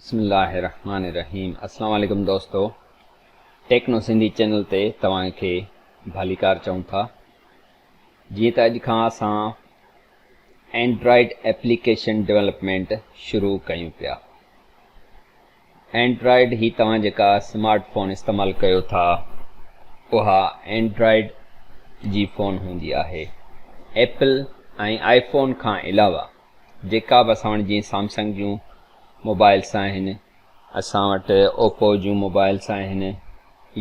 بسم الله الرحمن الرحيم السلام عليڪم دوستو ٽيڪنو سنڌي چينل تي توهان کي ڀليڪار چئون ٿا جيئن ته اڄ کان اسان اينڊرائيڊ ايپليڪيشن ڊولپمينٽ شروع ڪيون پيا اينڊرائيڊ هي توهان جيڪا سمارٽ فون استعمال ڪيو ٿا اها اينڊرائيڊ جي فون هوندي آهي ايپل ۽ آئي فون کان علاوه جيڪا به اسان وٽ جيئن سامسنگ جون موبائلس آهن اسان وٽ اوپو جون موبائلس آهن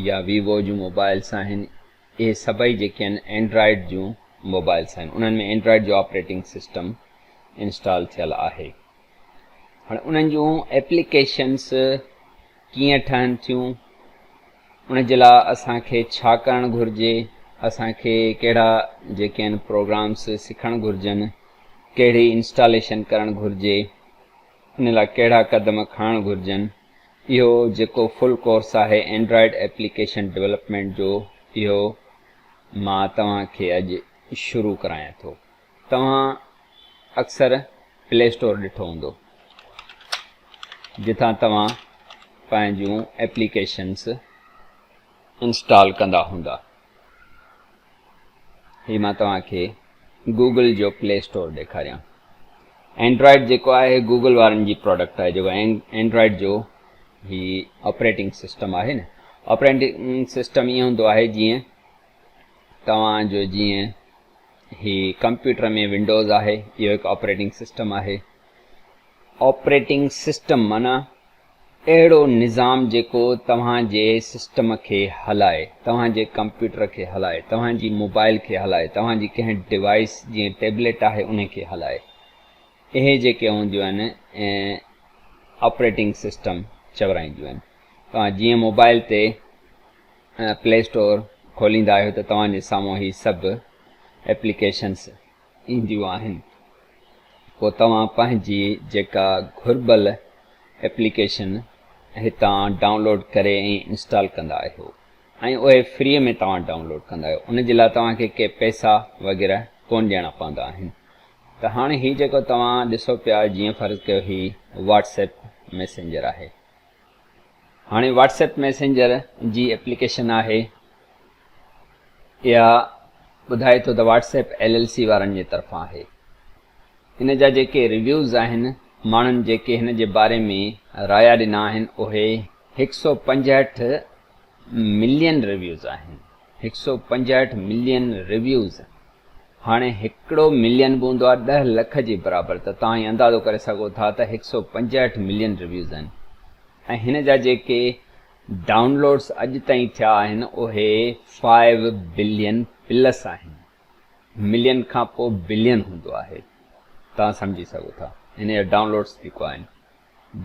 يا ويوو جون موبائلس آهن اهي سڀئي جيڪي آهن اينڊرائيڊ جون موبائلس آهن انهن ۾ اينڊرائيڊ جو آپريٽنگ سسٽم انسٽال ٿيل آهي هاڻي انهن جون ايپليڪيشنس ڪيئن ٺهن ٿيون، ان جي لاء اسان کي ڇا ڪرڻ گهرجي، اسان کي ڪهڙا جيڪي آهن پروگرامس سکڻ گهرجن، ڪهڙي انسٽاليشن ڪرڻ گهرجي، ان لاء ڪهڙا قدم کڻڻ گهرجن، اهو جيڪو فل ڪورس آهي اينڊرائيڊ ايپليڪيشن ڊولپمينٽ جو اهو مان توهان کي اڄ شروع ڪرايان ٿو. توهان اڪثر پلي اسٽور ڏٺو هوندو جتان توهان پنهنجون ايپليڪيشنس انسٽال ڪندا هوندا. هي مان توهان کي گوگل جو پلي اسٽور ڏيکاريان. اينڊرائيڊ جيڪو آهي گوگل وارن جي پراڊڪٽ آهي جيڪو اينڊرائيڊ جو هي آپريٽنگ سسٽم آهي نه آپريٽنگ سسٽم ائين هوندو آهي جيئن توهان جو جيئن هي ڪمپيوٽر ۾ ونڊوز آهي اهو هڪ آپريٽنگ سسٽم آهي. آپريٽنگ سسٽم معنيٰ اهڙو نظام جيڪو توهان جي سسٽم کي هلائي، توهان جي ڪمپيوٽر کي هلائي، توهان جي موبائل کي هلائي، توهان جي ڪنهن ڊوائيس جيئن ٽيبليٽ آهي انهي کي هلائي. اهي جيڪي هونديون آهن آپريٽنگ سسٽم چورائينديون آهن. توهان جيئن موبائل تي پلي اسٽور کوليندا آهيو ته توهان جي سامهون هي سڀ ايپليڪيشنس اينديون آهن پوء توهان پنهنجي جيڪا گهربل ايپليڪيشن هتان ڊائونلوڊ ڪري ۽ انسٽال ڪندا آهيو ۽ اهي فري ۾ توهان ڊائونلوڊ ڪندا آهيو ان جي لاء توهان کي ڪي پئسا وغيره ڪون ڏيڻا پوندا آهن ته هاڻي هي جيڪو توهان ڏسو پيا جيئن فرض ڪيو هي واٽس ايپ ميسينجر آهي هاڻي واٽس ايپ ميسينجر جي ايپليڪيشن آهي اها ٻڌائي ٿو ته Whats app L L C وارن جي طرفان آهي ان جا جيڪي ريويوز آهن ماڻهن جيڪي هن جي باري ۾ رايا ڏنا آهن اهي هڪ سو پنجهٺ ملين ريويوز آهن هڪ سو پنجهٺ ملين ريويوز هاڻي هڪڙو ملين به هوندو آهي ڏهه لک جي برابر ته توهان هي اندازو ڪري سگهو ٿا ته هڪ سو پنجهٺ ملين ريويوز آهن ۽ هن جا جيڪي ڊائونلوڊس اڄ تائين ٿيا آهن اهي فائيو بلين پلس آهن ملين کان پوء بلين هوندو آهي توهان سمجهي سگهو ٿا هن جا ڊائونلوڊس جيڪو آهن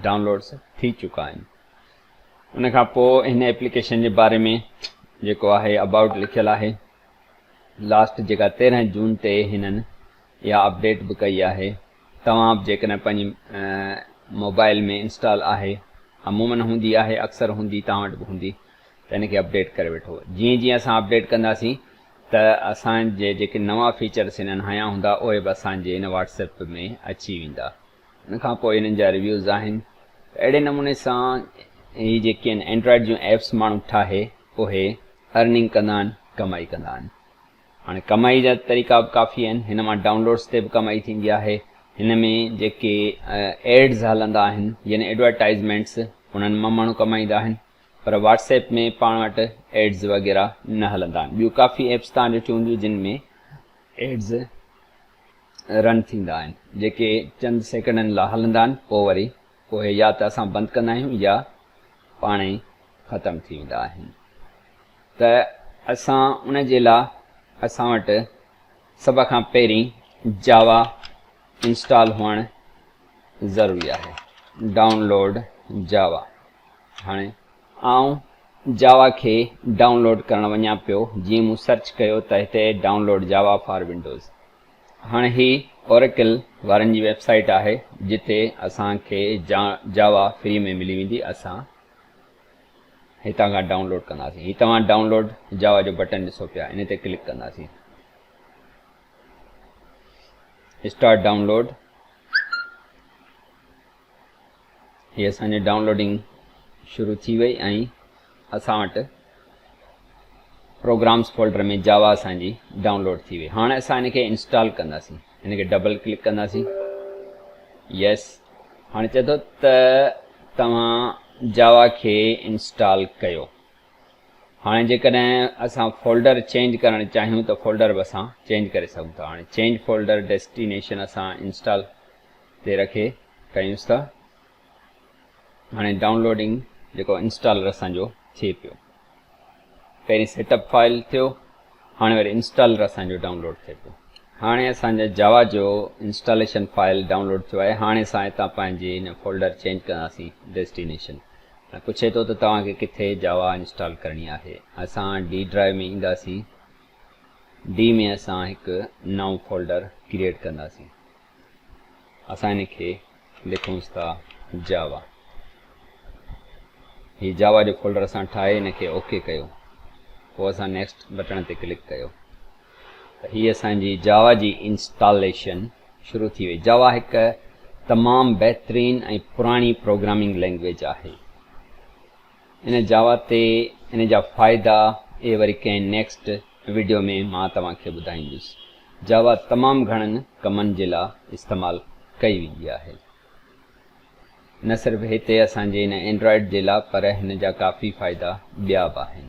ڊائونلوڊس ٿي چڪا آهن ان کان پوء هن ايپليڪيشن جي باري ۾ جيڪو آهي ابائوٽ لکيل آهي لاسٽ جيڪا 13 جون تي هنن اها اپڊيٽ به ڪئي آهي توهان به جيڪڏهن پنهنجي موبائل ۾ انسٽال آهي عمومن هوندي آهي اڪثر هوندي توهان وٽ به هوندي ته ان کي اپڊيٽ ڪري وٺو جيئن جيئن اسان اپڊيٽ ڪنداسين ته اسان جي جيڪي نوان فيچرس هنن هنيا هوندا اهي به اسان جي ان واٽس ايپ ۾ اچي ويندا ان کان پوء هنن جا ريويوز آهن ته اهڙي نموني سان هي جيڪي آهن اينڊرائيڊ جون ايپس ماڻهو ٺاهي اهي ارننگ ڪندا آهن ڪمائي ڪندا آهن هاڻي ڪمائي جا طريقا به ڪافي آهن هن مان ڊائونلوڊس تي به ڪمائي ٿيندي آهي هن ۾ جيڪي ايڊز هلندا آهن يعني ايڊورٽائزمينٽس انهن مان ماڻهو ڪمائيندا آهن پر واٽس ايپ ۾ پاڻ وٽ ايڊز وغيره نه هلندا آهن ٻيون ڪافي ايپس تان ڏٺيون هونديون جن ۾ ايڊز رن ٿيندا آهن جيڪي چند سيڪنڊن لاء هلندا آهن پوء وري اهي يا ته اسان بند ڪندا آهيون يا پاڻ ئي ختم ٿي ويندا آهن ته اسان ان جي لاء اسان وٽ سڀ کان پهرين جاوا انسٽال هئڻ ضروري آهي ڊائونلوڊ جاوا هاڻي آئون جاوا کي ڊائونلوڊ ڪرڻ وڃان پيو جيئن مون سرچ ڪيو ته هتي ڊائونلوڊ جاوا فار ونڊوز هاڻي هي اوريڪل وارن جي ويب سائيٽ آهي جتي اسان کي جاوا فري ۾ ملي ويندي اسان هتان کان ڊائونلوڊ ڪنداسين هي توهان ڊائونلوڊ جاوا جو بٽن ڏسو پيا ان تي ڪلڪ ڪنداسين اسٽارٽ ڊائونلوڊ. هي اسان جي ڊائونلوڊنگ شروع ٿي وئي ۽ اسان وٽ پروگرامز فولڊر ۾ جاوا اسان جي ڊائونلوڊ ٿي وئي. هاڻي اسان ان کي انسٽال ڪنداسين. ان کي ڊبل ڪلڪ ڪنداسين. يس هاڻي چئي ٿو ته توهان جاوا کي انسٽال ڪيو. هاڻي جيڪڏهن اسان فولڊر چينج ڪرڻ چاهيون ته فولڊر به اسان چينج ڪري سگهون ٿا. هاڻي چينج فولڊر ڊيسٽينيشن اسان انسٽال تي رکي ڪيونس ٿا. هاڻي ڊائونلوڊنگ جيڪو انسٽالر اسان جو ٿئي پيو. پهرين سيٽ اپ فائل ٿيو، هاڻي وري انسٽالر اسان جو ڊائونلوڊ ٿئي پيو. هاڻي اسان جا جاوا جو انسٽاليشن فائل ڊائونلوڊ ٿيو آهي. هاڻي اسان هتان پنهنجي هن فولڊر چينج ڪنداسين ڊيسٽينيشن. هاڻي پڇي ٿو ته توهان کي ڪٿي جاوا انسٽال ڪرڻي آهي. اسان ڊي ڊرائيو ۾ اينداسين. ڊي ۾ اسان هڪ نئون فولڊر ڪريئيٽ ڪنداسين. اسان هن کي لکونس ٿا جاوا. هي جاوا جو فولڊر اسان ٺاهي هن کي اوڪي ڪيو. پوء اسان نيڪسٽ بٽڻ تي ڪلڪ ڪيو ته هي اسان جي جاوا جي انسٽاليشن شروع ٿي وئي. جاوا هڪ تمام بهترين ۽ پراڻي پروگرامنگ لينگويج آهي. ان جاوا تي ان جا فائدا اهي وري ڪنهن نيڪسٽ وڊيو ۾ مان توهان کي ٻڌائيندس. جاوا تمام گهڻن ڪمن جي لا استعمال ڪئي ويندي آهي. نه صرف هتي اسان جي هن اينڊرائيڊ جي لا پر هن جا ڪافي فائدا ٻيا به آهن.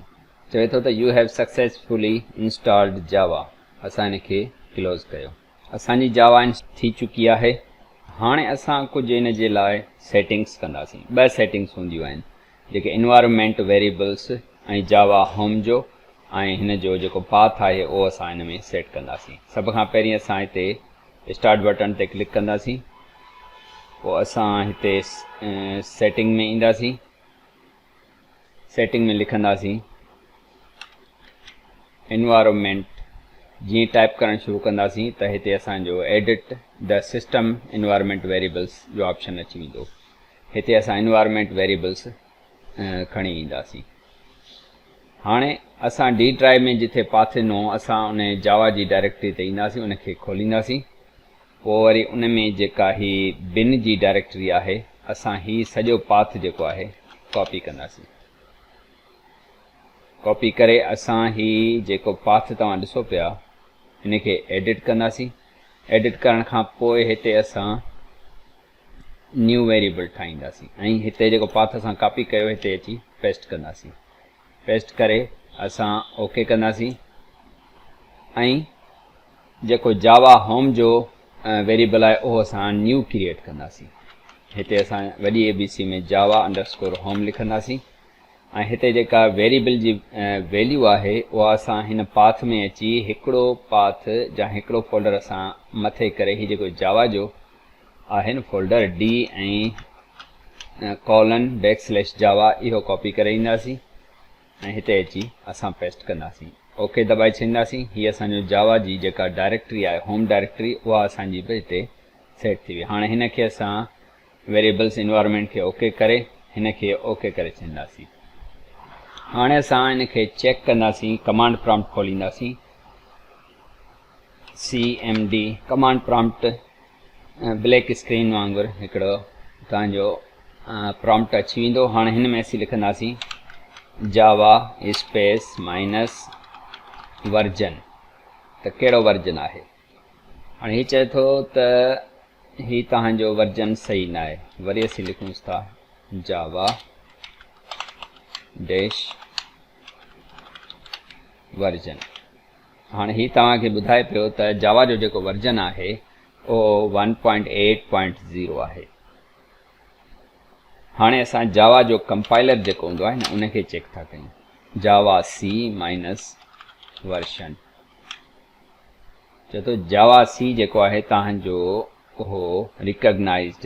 چوي ٿو ته you have successfully installed Java اسان هن کي ڪلوز ڪيو. اسان جي جاوا انسٽال ٿي چڪي آهي. هاڻي اسان ڪجهه ان جي لاء سيٽنگس ڪنداسين. ٻه سيٽنگس هونديون آهن جيڪي انوائرمينٽ ويريبلس ۽ جاوا هوم جو ۽ هن جو جيڪو پاٿ آهي اهو اسان ان ۾ سيٽ ڪنداسين. سڀ کان پهرين اسان هتي اسٽارٽ بٽڻ تي ڪلڪ ڪنداسين. پوء اسان هتي سيٽنگ ۾ اينداسين. سيٽنگ ۾ لکنداسين انوائرمينٽ جيئن ٽائپ ڪرڻ شروع ڪنداسين ته هتي اسان جو edit the system environment variables جو آپشن اچي ويندو. هتي اسان انوائرمينٽ ويريبلس کڻي اينداسين. هاڻي اسان ڊي ڊرائيو ۾ جتي پاٿ ڏنو اسان ان جاوا جي ڊائريڪٽري تي اينداسين ان کي کولينداسين. پوء وري ان ۾ جيڪا هي بن جي ڊائريڪٽري آهي اسان هي سڄو پاٿ جيڪو آهي ڪاپي ڪنداسين. ڪاپي ڪري اسان هي جيڪو پاٿ توهان ڏسو پيا ان کي ايڊٽ ڪنداسين. ايڊٽ ڪرڻ کان پوء هتي اسان نيو ويريبل ٺاهينداسين ۽ هتي جيڪو پاٿ اسان ڪاپي ڪيو هتي اچي پيسٽ ڪنداسين. پيسٽ ڪري اسان اوڪي ڪنداسين ۽ جيڪو جاوا هوم جو ويريبل آهي اهو اسان نيو ڪريئيٽ ڪنداسين. هتي اسان وڏي A B C ۾ Java underscore home لکنداسين ۽ هتي جيڪا ويريبل جي ويليو آهي اها اسان هن پاٿ ۾ اچي هڪڙو پاٿ جا هڪڙو فولڊر اسان مٿي ڪري هي جيڪو جاوا جو آهن folder D ۽ colon back slash Java اهو ڪاپي ڪري اينداسين ۽ هتي اچي اسان پيسٽ ڪنداسين اوڪي دٻائي ڇڏينداسين هي اسان جو جاوا جي جيڪا ڊائريڪٽري آهي هوم ڊائريڪٽري اها اسان جي به هتي سيٽ ٿي وئي هاڻي هن کي اسان ويريبلس انوائرمينٽ کي اوڪي ڪري هن کي اوڪي ڪري ڇڏينداسين هاڻي اسان هن کي چيڪ ڪنداسين ڪمانڊ پرامپٽ کولينداسين C M D command prompt black screen وانگر هڪڙو توهان جو پرامپٽ اچي ويندو. هاڻي هن ۾ اسين لکنداسين جاوا اسپيس مائنس ورجن ته ڪهڙو ورجن آهي. هاڻي هي چئي ٿو ته هي توهان جو ورجن صحيح نه آهي. وري اسين لکونس ٿا جاوا ڊيش ورجن. هاڻي هي توهان کي ٻڌائي پيو ته جاوا جو جيڪو ورجن آهي اهو one point eight point zero آهي. هاڻي اسان جاوا جو ڪمپائلر جيڪو هوندو آهي نه ان کي چيڪ ٿا ڪيون. جاوا سي مائنس ورشن چئي ٿو جاوا سي جيڪو آهي توهان جو اهو ريڪگنائزڊ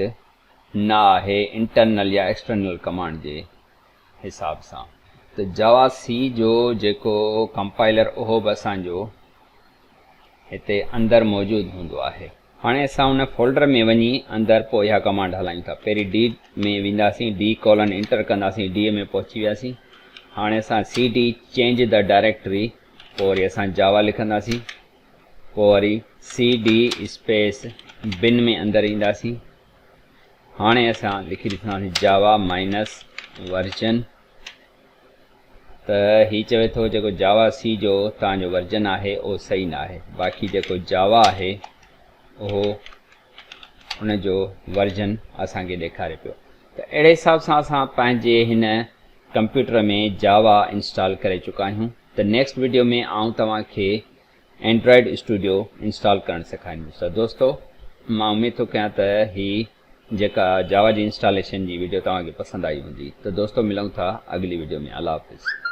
نه آهي انٽرنل يا ايڪسٽرنل ڪمانڊ جي حساب سان ته جاوا سي جو جيڪو ڪمپائلر اهو به اسان جو هتي اندر موجود هوندو آهي. هاڻي اسان ان فولڊر ۾ وڃي اندر پوء اها ڪمانڊ هلايون ٿا. پهرين ڊي ۾ وينداسين ڊي ڪولن انٽر ڪنداسين ڊي ۾ پهچي وياسين. هاڻي اسان C D change the directory پوء وري اسان جاوا لکنداسين پوء وري سي ڊي اسپيس بن ۾ اندر اينداسين. هاڻي اسان لکي ڏسنداسين جاوا مائنس ورجن ته هي چوي ٿو جيڪو جاوا سي جو توهان جو ورجن آهي اهو صحيح نه آهي باقي جيڪو جاوا آهي اهو ان جو ورجن اسان کي ڏيکاري پيو ته اهڙي حساب سان اسان پنهنجي هن ڪمپيوٽر ۾ جاوا انسٽال ڪري چڪا آهيون ته نيڪسٽ ويڊيو ۾ آئون توهان کي اينڊرائيڊ اسٽوڊيو انسٽال ڪرڻ سيکاريندس ته دوستو مان اميد ٿو ڪيان ته هي جيڪا جاوا جي انسٽاليشن جي وڊيو توهان کي پسند آئي هوندي ته دوستو ملون ٿا اڳلي وڊيو ۾ الله حافظ.